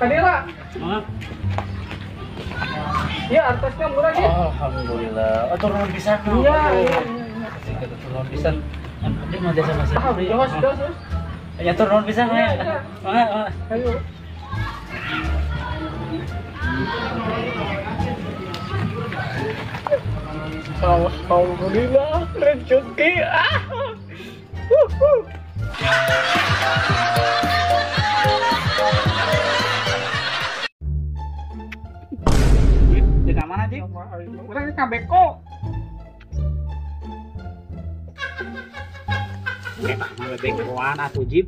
Tadi lah. Iya, artosnya murah ya. Alhamdulillah. Oh, turun pisan. Iya, iya. Turun pisan. Dia mau desa masih. Ah, jos, jos. Ya turun pisan ya. Mangga, ayo. Alhamdulillah, rezeki. Ah. Di mana sih? Urang ka beko. Eta mah bebekoan atuh Jip.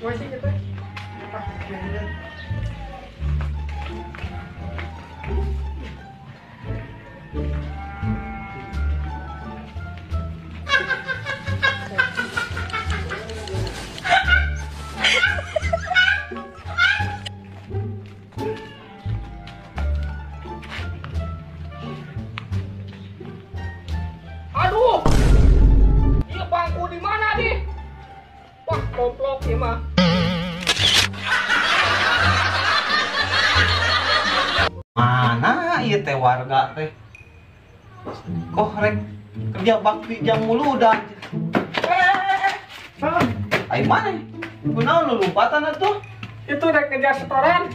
Masih kita. Aduh, iya bangku di mana nih? Wah, komplok ya mah. Mana ieu teh warga teh? Kok rek kerja bakti jam mulu udah. Ai mana? Kunaon lu lompatan atuh? Itu rek kejar setoran.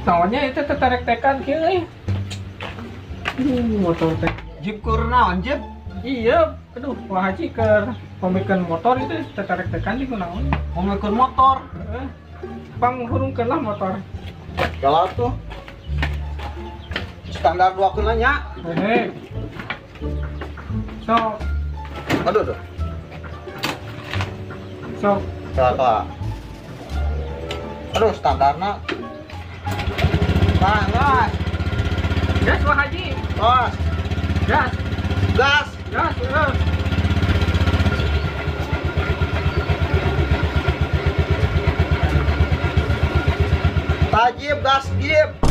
Naonnya itu tertarik tekan kieu euy. Motor teh. Jip keur naon, Jip? Iya, aduh, Pak Haji keur pemikeun motor itu tertarik tekan di kunaon? Pemikeun motor. Heeh. Panghurungkeun lah motor. Kalau tuh standar dua keun nya. Heeh. Sok. Aduh, aduh. Sok. Salah. Aduh, standarna. Nah, gas. Gas Pak Haji. Gas. Gas. Gas. Gas, gas. Tajib gas jib.